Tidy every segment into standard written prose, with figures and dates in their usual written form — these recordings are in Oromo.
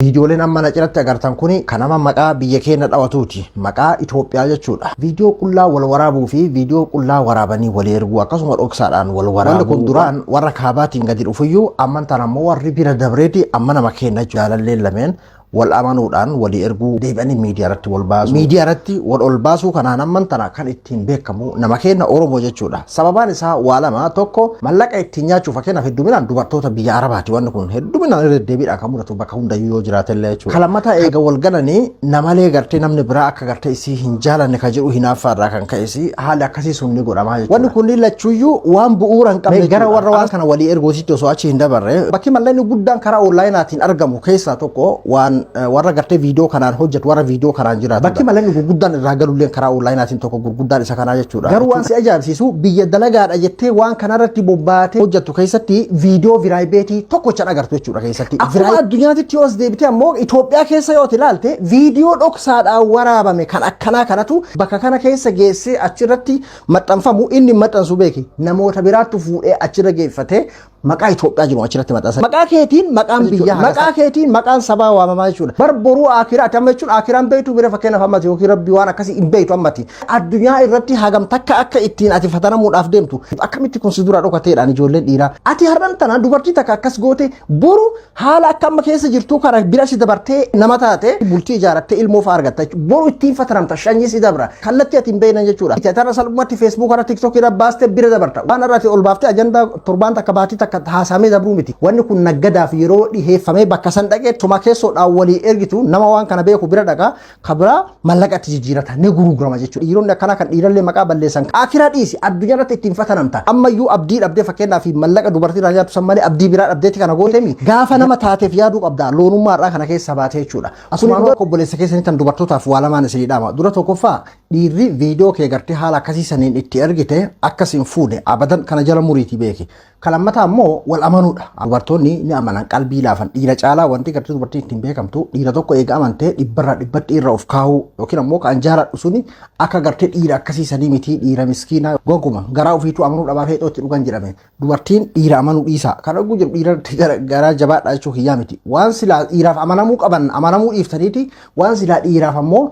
Viidiyooleen amma na cinatti agartan kuni kan nama maqaa biyya keenya dhawatuuti. Maqaa Itoophiyaa jechuudha. Viidiyoo qullaa wal waraabuu fi viidiyoo qullaa waraabanii walii erguu, akkasuma dhoksaadhaan wal waraabuu. Wanni kun duraan warra kaabaatiin gadi dhufuyyuu, amman tan ammoo warri bira dabreeti amma nama keenya jechuudha. Jaalalleen lameen wal amanuudhaan walii erguu, deebi'anii miidiyaa irratti wal baasuu. Miidiyaa irratti wal ol baasuu kanaan amman tana kan ittiin beekamu nama keenya Oromoo jechuudha. Sababaan isaa waa lama: tokko, mallaqa ittiin nyaachuu. Fakkeenyaaf, hedduminaan dubartoota biyya Arabaati wanni kun hedduminaan irra deddeebiidhaan kan mul'atu, bakka hundayyuu yoo jiraatellee jechuudha. Kalammataa, eega wal galanii namalee gartee namni biraa akka gartee isii hin jaalanne kan jedhu hinaaffaa irraa kan ka'es haalli akkasii sun ni godhamaa jechuudha. Wanni kunniin lachuuyyuu waan bu'uura hin qabne. Gara warra waan kana walii erguutitti osoo achi hin dabarre, bakki mallaqni guddaan karaa onlaayinaatiin argamu keessaa tokko waan warra gartee viidiyoo kanaan hojjetu, warra viidiyoo kanaan jiraatu. Bakki mallaqni gurguddaan irraa galullee karaa onlaayinaatiin tokko gurguddaan isa kanaa jechuudha. Garuu waan si ajaa'ibsiisu, biyya dalagaadha jettee waan kanarratti bobbaatee hojjettu keessatti viidiyoo private tokkocha agartu jechuudha keessatti. Akkuma addunyaatitti yoo as deebite ammoo, Itoophiyaa keessa yoo ilaalte, viidiyoo dhoksaadhaan waraabame kan akkanaa kanatu bakka kana keessa geessee achirratti maxxanfamu. Inni maxxansu beeki, namoota biraattu fuudhee achirra geeffatee maqaa Itoophiyaa jiru achirratti maxxansa. Maqaa keetiin maqaan biyyaa, maqaa keetiin maqaan sabaa waamamaa jechuudha. Bar boruu akiraati amma jechuun akiraan beektu bira, fakkeenyaaf ammati yookiin rabbi waan akkasii hin beektu ammati. Addunyaa irratti hagam takka akka ittiin ati fatanamuudhaaf deemtu akkamitti kun si dura dhokateedhaan ijoolleen dhiiraa. Ati har'an tana dubartii takka akkas goote, boru haala akka amma keessa jirtu kana bira si dabartee nama taate, bultii ijaarattee ilmoo fa'aa argatta jechuudha. Boru ittiin fatanamta, shanyii si dabra. Kallattii ati hin beeknan jechuudha. Tana salphumatti Facebook irra, TikTok irra baastee bira dabarta. Waan irratti ol baaftee ajandaa torbaan takka, baatii takka haasamee dabruu miti. Wanni kun naggadaaf yeroo dhiheeffamee bakka san dhaqee tuma keessoodhaan walii ergitu, nama waan kana beeku bira dhaqa, ka biraa mallaqatti jijjiirata, ni gurgurama jechuudha. Dhiironni akkanaa kan dhiirallee maqaa balleessan, akiraa dhiisi, addunyaa irratti ittiin fatanamta. Ammayyuu abdii dhabdee, fakkeenyaaf mallaqa dubartii irraa nyaattu san malee abdii biraa dhabdeetti kana gooteemi, gaafa nama taateef yaaduu qabda, loonummaa irraa kana keessa baatee jechuudha. Asumaan akka obboleessa keessanii tan dubartootaaf waa lamaan isinii dhaama. Dura tokkoffaa, dhiirri viidiyoo kee gartee haala akkasii saniin itti ergite akkas hin fuune abadan, kana jala muriitii beeki. Kan lammataa immoo wal amanuudha. Dubartoonni ni amanan, qalbii laafan dhiira caalaa. Wanti gartee dubartiin ittiin beekamtu, dhiira tokko eega amantee dhibbarraa dhibbatti irra of kaa'uu, yookiin ammoo kan jaaladhu suni akka gartee dhiira akkasii sanii miti, dhiira miskiinaa gonkumaa garaa ofiituu amanuu dhabaa feexootti dhugan jedhame. Dubartiin dhiira amanuu dhiisaa. Kan arguu jiru dhiira garaa jabaadha jechuu kiyyaa miti. Waan silaa dhiiraaf amanamuu qaban amanamuu dhiiftaniiti, waan silaa dhiiraaf ammoo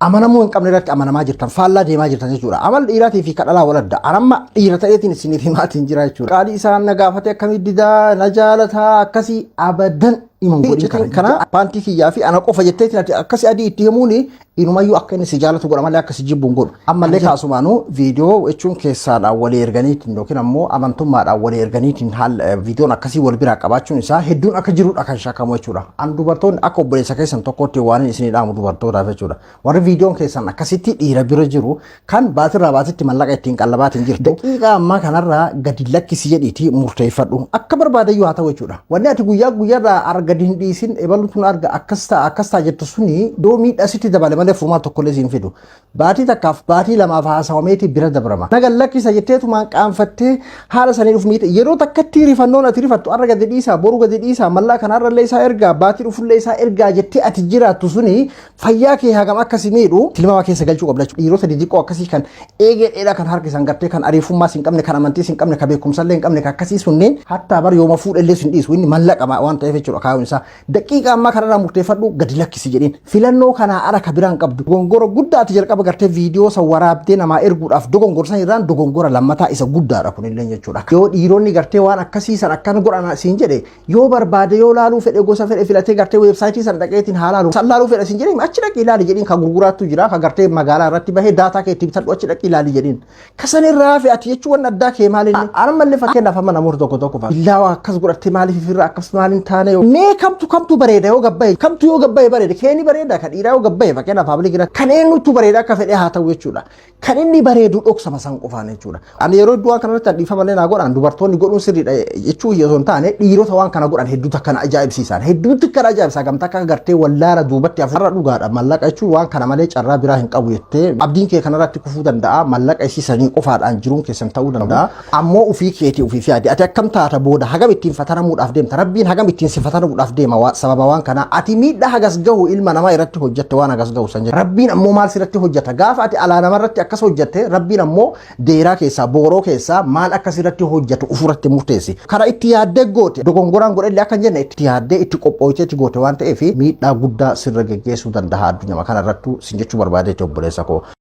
amanamuu hin qabne irratti amanamaa jirtan, faallaa deemaa jirtan jechuudha. Amal dhiiraatii fi kadhalaa wal adda. Anamma dhiira ta'eetiin isiniif himaatiin jira jechuudha. Qaalii isaan na gaafate akkamii didaa, na jaalataa akkasii abadan himan godhin kana. Kana paantii kiyyaa fi ana qofa jetteetiin ati akkasii adii itti himuuni inumayyuu akka inni si jaalatu godha malee akka si jibbu hin godhu. Ammallee kaasumaanuu viidiyoo jechuun keessaadhaan walii erganiitiin yookiin ammoo amantummaadhaan walii erganiitiin haal viidiyoon akkasii wal biraa qabaachuun isaa hedduun akka jirudha kan shakkamu jechuudha. An dubartoonni akka obboleessa keessan tokkotti waan isinii dhaamu dubartootaaf jechuudha. Warri viidiyoon keessan akkasitti dhiira bira jiru kan baatirraa baatitti mallaqa ittiin qallabaatiin jirtu, daqiiqaa ammaa kanarraa gadi lakkisi jedhiitii murteeffadhu. Akka barbaadayyuu haa ta'u jechuudha. Wanni ati guyyaa guyyaarraa arga hin dhiisin, ebalutu arga, akkas ta'a, akkas ta'a jettu suni doo miidhaa sitti dabale malee furmaata tokkollee siin fidu. Baatii takkaaf baatii lamaaf haasawameeti bira dabrama. Nagan lakkisa jetteetumaan qaanfattee haala sanii dhufu miidha. Yeroo takkatti rifannoon ati rifattu, arra gadi dhiisaa, boru gadi dhiisaa, mallaa kanarrallee isaa ergaa, baatii dhufullee isaa ergaa jettee ati jiraattu suni fayyaa kee hagam akkasi miidhu tilmaama keessa galchuu qabda jechuudha. Dhiirota didiqqoo akkasii kan eegee dheeraa, kan harka isaan gartee, kan ariifummaas hin qabne, kan amantiis hin qabne, kan beekumsallee hin qabne, kan akkasii sunneen hattaa bar yooma fuudhellee sin dhiisu, inni mallaqa waan ta'eef jechuudha kaayuun isaa. Daqiiqa ammaa kanarraa murteeffadhu, gadi lakkisi jedhiin. Filannoo kanaa ala ka biraan qabdu. Dogongora guddaa ati jalqaba gartee viidiyoo san waraabdee namaa erguudhaaf dogongorsan irraan dogongora lammataa isa guddaadha kunillee jechuudha. Yoo dhiironni gartee waan akkasii san akkana godhan siin jedhe, yoo barbaade, yoo laaluu fedhe, gosa fedhe filatee gartee website san dhaqeetiin haa laalu. San laaluu fedha siin jedhee, achi dhaqii ilaali jedhiin. Kan gurguraattu jira, kan gartee magaalaa irratti bahee data kee itti bitadhu, achi dhaqii ilaali jedhiin. Kasan irraa hafe ati jechuun waan addaa kee maal inni? Ammallee fakkeenyaaf amma namoota tokko tokko fa'a. Billaawa akkas godhattee maaliif ifirra akkas maaliin taane? Mee kamtu kamtu bareeda yoo gabbaye? Kamtu yoo gabbaye bareeda? Keeni bareeda, kan dhiiraa yoo gabbaye, fakkeenyaaf public irratti kan eenyutu bareeda akka fedhe haa ta'u jechuudha. Kan inni bareedu dhoksama san qofaan jechuudha. Ani yeroo hedduu waan kanarratti dhiifama malee naa godhan, dubartoonni godhuun sirriidha jechuu osoo hin taane, dhiirota waan kana godhan hedduutu akkana ajaa'ibsiisan. Hedduutu akkana ajaa'ibsiisa. Gamtaa akka gartee wallaala duubatti hafuurra dhugaadha. Mallaqa jechuun waan kana malee carraa biraa hin qabu jettee abdiin kee kanarratti kufuu danda'a. Mallaqa isiisanii qofaadhaan jiruun keessan ta'uu danda'a. Ammoo ofii keetii ofiif yaadi. Ati akkam taata booda? Hagam ittiin fatanamuudhaaf deemta? Rabbiin hagam ittiin si fatanamuudhaaf deema sababa waan kanaa? Ati miidhaa hagas gahu ilma namaa irratti hojjette, waan hagas gahu san. Rabbiin ammoo maal sirratti hojjeta? Gaafa ati alaa namarratti Akkas hojjatte, Rabbiin ammoo deeraa keessaa, booroo keessaa maal akkas irratti hojjatu ofirratti murteessi. Karaa itti yaaddee goote, dogongoraan godhellee akka hin jenne, itti yaaddee, itti qophooytee itti goote waan ta'eef, miidhaa guddaa sirra geggeessuu danda'a addunyaa kana irrattuu sin jechuu barbaadeetti, obboleessa koo.